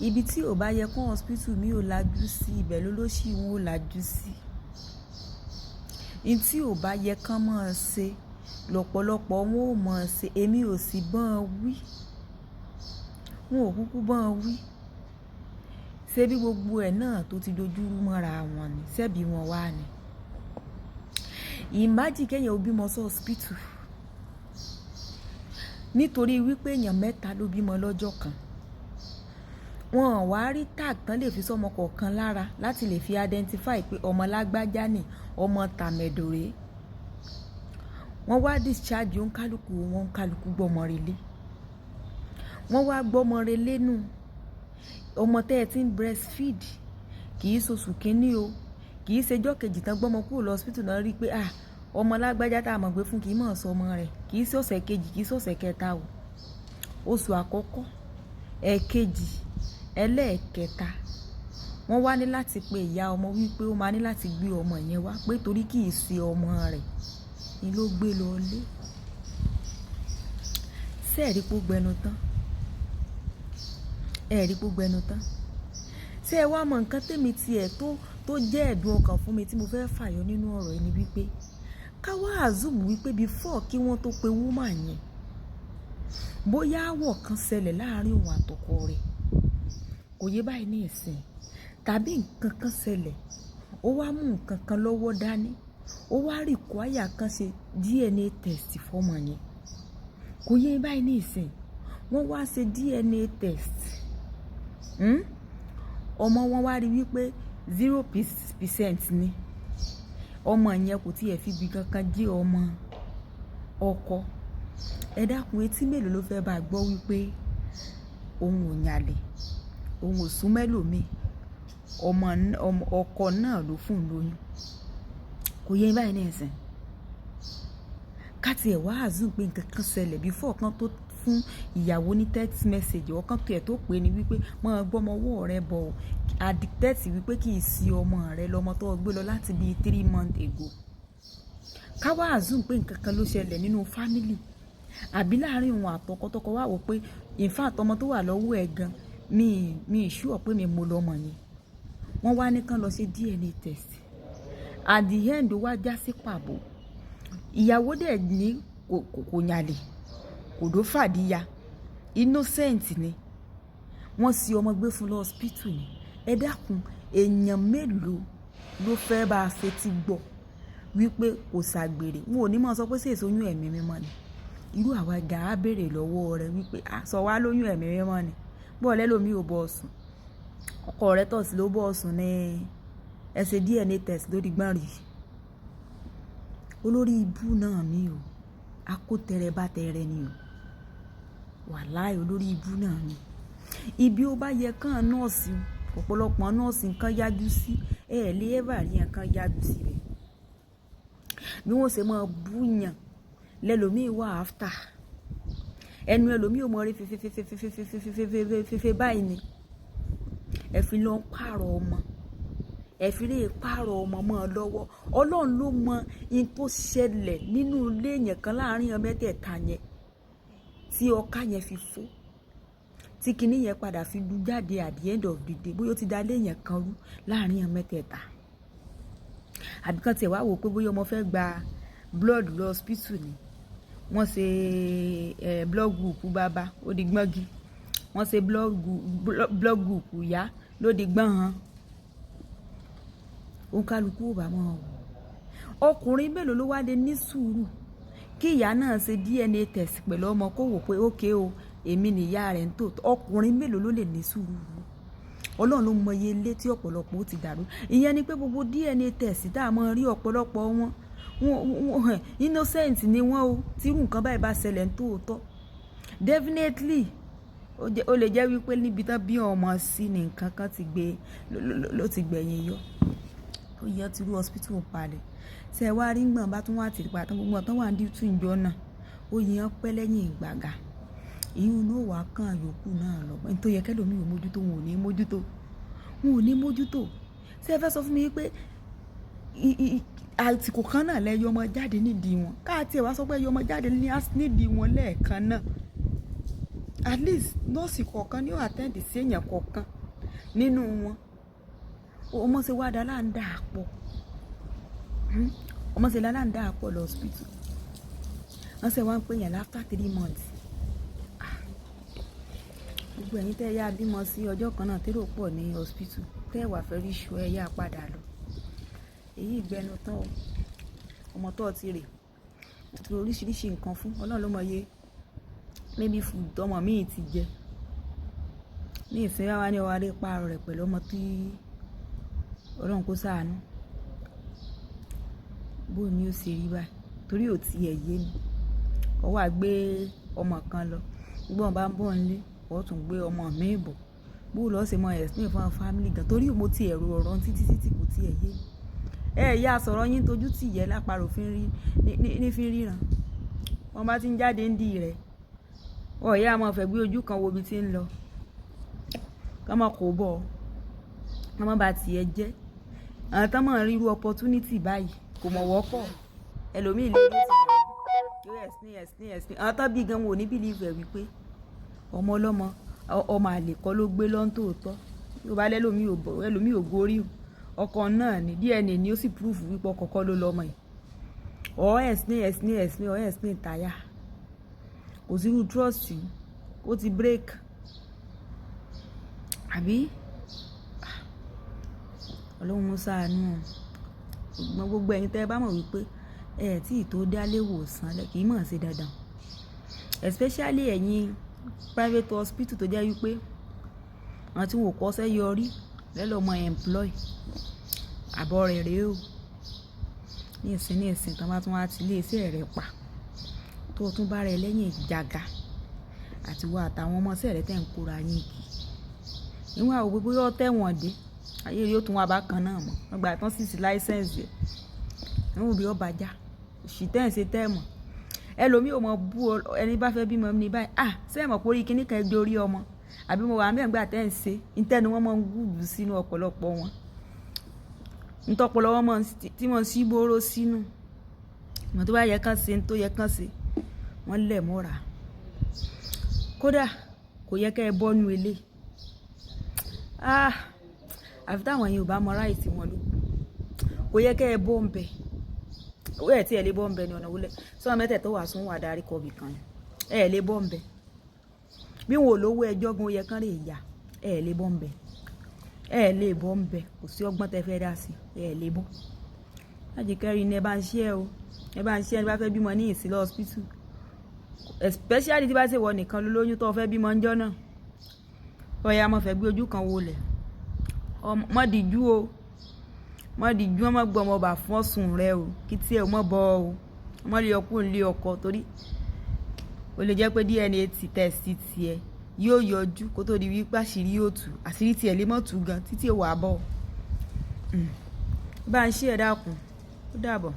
Ibi tí ò bá yẹ kó hospital mi ò lajú sí, ibẹ̀ ló ló ṣì wọn ò lajú sí. N tí ò bá yẹ kán máa ṣe, lọ́pọ̀lọpọ̀ wọn ò mọ̀ ṣe. Èmi ò sì bọ́n wí. Wọn ò kúkú bọ́n wí. Ṣé bí gbogbo ẹ̀ náà tó ti dojúrú mọ́ra wọn ni? Ṣebí wọn wá ni? Imagine kí èèyàn ó bímọ sí hospital. Nítorí wípé èèyàn mẹ́ta ló bímọ lọ́jọ́ kan. Wọn ò wá rí tag tán lè fi sọ́mọ kọ̀ọ̀kan lára láti lè fi identify pé ọmọ lágbájá ni, ọmọ tàmẹ̀dò rè. Wọ́n wá discharge òǹkálùkù wọn, òǹkálùkù gbọ́mọ relé. Wọ́n wá gbọ́mọ relé nù. Ọmọ tẹ́ ẹ ti ń breastfeed kì í ṣoṣù kínní o, kì í ṣe ọjọ́ kejì tán gbọ́mọ kúrò lọ hospital náà rí pé, à, ọmọ lágbájá tá a mọ̀ gbé fún kì í mọ̀ sọ ọmọ rẹ̀. Kì í ṣe ọ̀sẹ̀ kejì, kì í ṣe ọ̀sẹ̀ kẹta o. Oṣù àkọ́kọ́, ẹ̀kejì, ẹlẹ́ẹ̀kẹta. Wọ́n wá ní láti pe ìyá ọmọ wípé ó máa ní láti gbé ọmọ yẹn wá pé torí kì í ṣe ọmọ rẹ̀ ni ló gbé lọ ilé. Ṣé ẹ rí pé ó gbẹnu tán? Ẹ rí pé ó gbẹnu tán? Ṣé ẹ wá mọ nǹkan tèmi tí ẹ tó jẹ́ ẹ̀dùn ọkàn fún mi tí mo fẹ́ fàyọ nínú ọ̀rọ̀ yìí ni wípé ká wá assume wípé before kí wọ́n tó pe woman yẹn, bóyá áwọ̀ kan ṣẹlẹ̀ láàárín òun àtọkọ rẹ̀, kò yé báyìí ní ìsìn, tàbí nǹkan kan ṣẹlẹ̀, ó wá mú nǹkan kan lọ́wọ́ dání, ó wá require kan ṣe DNA test fọ́mọ yẹn. Kò yé báyìí ní ìsìn. Wọ́n wá ṣe DNA test. Ọmọ wọn wá rí wípé 0% ni. Ọmọ yẹn kò tí ì fi ibi kankan jẹ́ ọmọ ọkọ. Ẹ dákun, etí mélòó ló fẹ́ bá gbọ́ wípé òun ò yànlè, òun ò sún mẹ́lòmíì, ọmọ ọkọ náà ló fún un lóyún? Kò yé báyìí ní ìsìn. Ká tí ẹ̀ wá assume pé nǹkan kan ṣẹlẹ̀ before kan tó fún ìyàwó ní text message, ọ̀kan tó ẹ̀ tó pè ní wípé máa gbọ́mọ ọwọ́ rẹ bọ̀, addicted wípé kì í sí ọmọ rẹ lọmọ tó gbé lọ láti bí 3 months ago. Ká wá assume pé nǹkan kan ló ṣẹlẹ̀ nínú family àbí láàárín òun àtọkọ, tọkọ wá wò pé in fact, ọmọ tó wà lọ́wọ́ ẹ̀ gan, mi sure pé mi mo lọ́mọ yẹn. Wọ́n wá ní kán lọ ṣe DNA test. At the end, ó wá já sí pàbó. Ìyàwó dẹ̀ ní kò yànlè, kò dó fàdíya, innocent ni. Wọ́n sì ọmọ gbé fún lọ hospital ni. Ẹ dákun, èèyàn mélòó ló fẹ́ bá a fetí gbọ́ wípé kò ṣàgbèrè? Wọn ò ní máa sọ pé ṣé èso oyún ẹ̀mí mímọ́ ni. Irú àwa gan á béèrè lọ́wọ́ rẹ̀ wípé a sọ wá lóyún ẹ̀mí mímọ́ ni. Bọ́ọ̀lù ẹlòmíì ò bọ́ sùn, ọkọ rẹ̀ tọ̀ sí ló bọ́ sùn ní ẹ ṣe DNA test lórí gbọ́n rí. Olórí ibú náà mi o, akótẹrẹ bá tẹrẹ ni o. Wàláì, olórí ibú náà ni. Ibi ó bá yẹ kán nọ́ọ̀sì, ọ̀pọ̀lọpọ̀ nọ́ọ̀sì nǹkan yájú sí ẹ lè ever rí nǹkan yájú sí rẹ̀. Bí wọ́n ṣe máa búyàn lẹ́lòmíì wà after ẹnu ẹlòmíì ò mọ rí fífífífífífífífífífífí báyìí ni. Ẹ fi lọ pààrọ̀ ọmọ, ẹ fi lè pààrọ̀ ọmọ mọ́ ọ lọ́wọ́. Ọlọ́run ló mọ in tó ṣẹlẹ̀ nínú ilé yẹn kan láàrin ọmọ mẹ́tẹ̀ẹ̀ta yẹn tí ọkà yẹn fi fó, tí kinní yẹn padà fi lu jáde. At the end of the day, bóyá ó ti da ilé yẹn kan rú láàrin ọmọ mẹ́tẹ̀ẹ̀ta, àbí kan tiẹ̀ wá wò pé bóyá ọmọ fẹ́ gba blood lọ hospital ni. Wọ́n ṣe blood group bàbá, ó di gbọ́ngi. Wọ́n ṣe blood group ìyá, ló di gbọ́n hàn. Òǹkàlùkù ò bá mọ̀ wò. Ọkùnrin mélòó ló wá lè ní sùúrù kí ìyá náà ṣe DNA test pẹ̀lú ọmọ, kó wò pé ókè o, èmi nìyá rẹ̀ ń tòótọ́? Ọkùnrin mélòó ló lè ní sùúrù? Ọlọ́run ló mọ iye ilé tí ọ̀pọ̀lọpọ̀ ó ti dàrú. Ìyẹn ni pé gbogbo DNA test tá a mọ̀ rí, ọ̀pọ̀lọpọ̀ wọn wọn innocent ni wọ́n o. Tírú nǹkan báyìí bá ṣẹlẹ̀ ń tòótọ́, definitely ó lè jẹ́ wípé níbi tán bí ọmọ sí ni nǹkan kan ti gbé ló ti gbẹ̀yìn yọ. Ó yẹ ti rú hospital palẹ̀. Ṣe wá rí gbọ̀n bá tún wà tìrì pàtó gbogbo ọ̀tán wà ní duty ìjọ náà, ó yẹ pẹ́ lẹ́yìn ìgbàgà. Ìyún ló wà kàn yòókù náà lọ. Ní tó yẹ kẹ́lòmíì ò mójútó, wọn ò ní mójútó, wọn ò ní mójútó. Ṣé ẹ fẹ́ sọ fún mi pé àsìkò kan náà lẹ yọ ọmọ jáde nídìí wọn? Káàtì ẹ̀ wá sọ pé yọ ọmọ jáde nídìí wọn lẹ́ẹ̀kan náà. At least nọ́ọ̀sì kọ̀ọ̀kan ní ó attend sí èèyàn kọ̀ọ̀kan nínú wọn. Ọmọ ṣe wá dá là ń dà pọ̀, ọmọ ṣe là ń dà pọ̀ lọ hospital. Wọ́n ṣe wá ń pè yàn after 3 months. Gbogbo ẹ̀yin tẹ́ yá bímọ sí ọjọ́ kan náà, térò pọ̀ ní hospital, tẹ́ ẹ̀ wà fẹ́ rí ṣu, ẹ yá padà lọ. Èyí ìgbẹnu tán o. Ọmọ tó ti rè tó oríṣiríṣi nǹkan fún, Ọlọ́run ló mọ iye maybe food tọmọ míì ti jẹ ní ìsinmi wa ní ọwọ́ adé pààrọ̀ rẹ̀ pẹ̀lú ọmọ tí Ọlọ́run kó ṣàánú. Bó ni ó ṣe rí báyìí? Torí ò tiẹ̀ yé mi. Ọwọ́ à gbé ọmọ kan lọ, gbogbo wọn bá ń bọ̀ nílé, ó tún gbé ọmọ míì bọ̀. Bó lọ́ ṣe mọ explain fún àwọn family gan? Torí mo ti ẹ̀rù ọ̀rọ̀ títí títí, kò tiẹ̀ yé mi. Ẹ yá sọ̀rọ̀ yín tójú tì yẹ lápárò fi ń rí ní fi ń ríran. Wọ́n bá ti ń jáde ń dì rẹ̀, ọ̀yá máa fẹ́ gbé ojú kan wo ibi tí ń lọ, ká má kó bọ̀, ká má ba tiẹ̀ jẹ́. Àwọn tán máa ń ríru opportunity báyìí kò mọ̀ wọ́pọ̀. Ẹlòmíì lè ní ti dàrú, yóò explain, explain, explain. Àwọn tán bí gan wọn ò ní believe ẹ̀ wípé ọmọ ọlọ́mọ, ọmọ àlè kọ́ ló gbé lọ́n tòótọ́. Yóò bá lẹ́lòmíì ò bọ̀, ẹlòmíì ò gorí ọkọ náà ní DNA ni ó sì proof wípé ọkọ kọ́ ló lọ́mọ yìí. Ọ̀ explain, explain, explain, ọ̀ explain táyà, kò sí irú trust ó ti break àbí. Ọlọ́run ṣàánú o. Gbogbo ẹ̀yin tẹ́ ẹ bá mọ̀ wípé ẹ tí ì tó dálé ìwòsàn lẹ, kì í mọ̀ sí dandan, especially ẹ̀yin private hospital tó jẹ́ wípé àwọn tí wọn ò kọ́ṣẹ́ yọrí lẹ́lọ́mọ employ àbọ̀ rẹ̀ rèé o. Ní ìsìn tán bá tún wá ti ilé iṣẹ́ rẹ̀ pa, tó tún bá rẹ lẹ́yìn ìjàgà àti wọ àtàwọn ọmọọṣẹ́ rẹ̀ tẹ̀ ń kóra yín kì níwọ̀n àwọn gbogbo yóò tẹ̀wọ̀n dé, ayé rí ó tún wá bákan náà mọ́. Wọ́n gbà tán sì sí license ẹ̀ níwọ̀n bí ọba já òṣì tẹ́ ẹ̀ ṣe tẹ́ ẹ̀ mọ̀. Ẹlòmíì ò mọ bú ẹni bá fẹ́ bímọ ní báyìí. Ah, ṣé ẹ mọ̀ pé orí kíní kan ẹjọ́ orí ọmọ àbí mo wà mẹ́rin gbà tẹ́ ẹ̀ ń ṣe ìtẹ́nu wọn máa ń gùdù sínú ọ̀pọ̀lọpọ̀ wọn, ntọ́pọlọ wọn máa tí wọ́n sí bóró sínú ìmọ̀ tó bá yẹ kán ṣe, tó yẹ kán ṣe, wọ́n lẹ̀ mọ́ra. Kódà kò yẹ kẹ́ ẹ bọ́nu ilé. Ah, àfi táwọn yẹn ò bá mọ right wọn ló kò yẹ kẹ́ ẹ bọ́ ń bẹ̀. Owó ẹ̀ tí ẹ lè bọ́ ń bẹ̀ ní ọ̀nà wọlé sọ́wọ́n mẹ́tẹ̀ẹ̀tọ́ wà sún wà darí kọ́bì kan. Ẹ lè bọ́ ń bẹ̀ bí wọn ò lówó ẹjọ́ gan, ó yẹ kán lè yà. Ẹ lè bọ́ ń bẹ̀, ẹ lè bọ́ ń bẹ̀. Kò sí ọgbọ́n tẹ fẹ́ dá sí, ẹ lè bọ́. Láti kẹrin ni ẹ bá ń ṣe ẹ o, ẹ bá ń ṣe. Ẹ bá fẹ́ bímọ ní ìsílẹ̀ hospital, especially tí bá ṣe wọ nìkan ló lóyún tó fẹ́ bímọ ńjọ́ náà, ọ̀ya mo fẹ́ gbé ojú kan wọlé, mọ́ dìjú o, mọ́ dìjú. Ọmọ gbọ́ ọmọ bà fún ọ̀sùn rẹ o, kí tí ẹ mọ́ bọ́ o, ọmọ lè ọkùn lé ọkọ, torí ó lè jẹ́ pé DNA ti test tiẹ̀ yóò yọjú kó tó di wípé àṣírí yóò tú. Àṣírí tiẹ̀ lè mọ́ tú gan títí wàá bọ̀. Bá ń ṣe ẹ̀, dákun, ó dàbọ̀.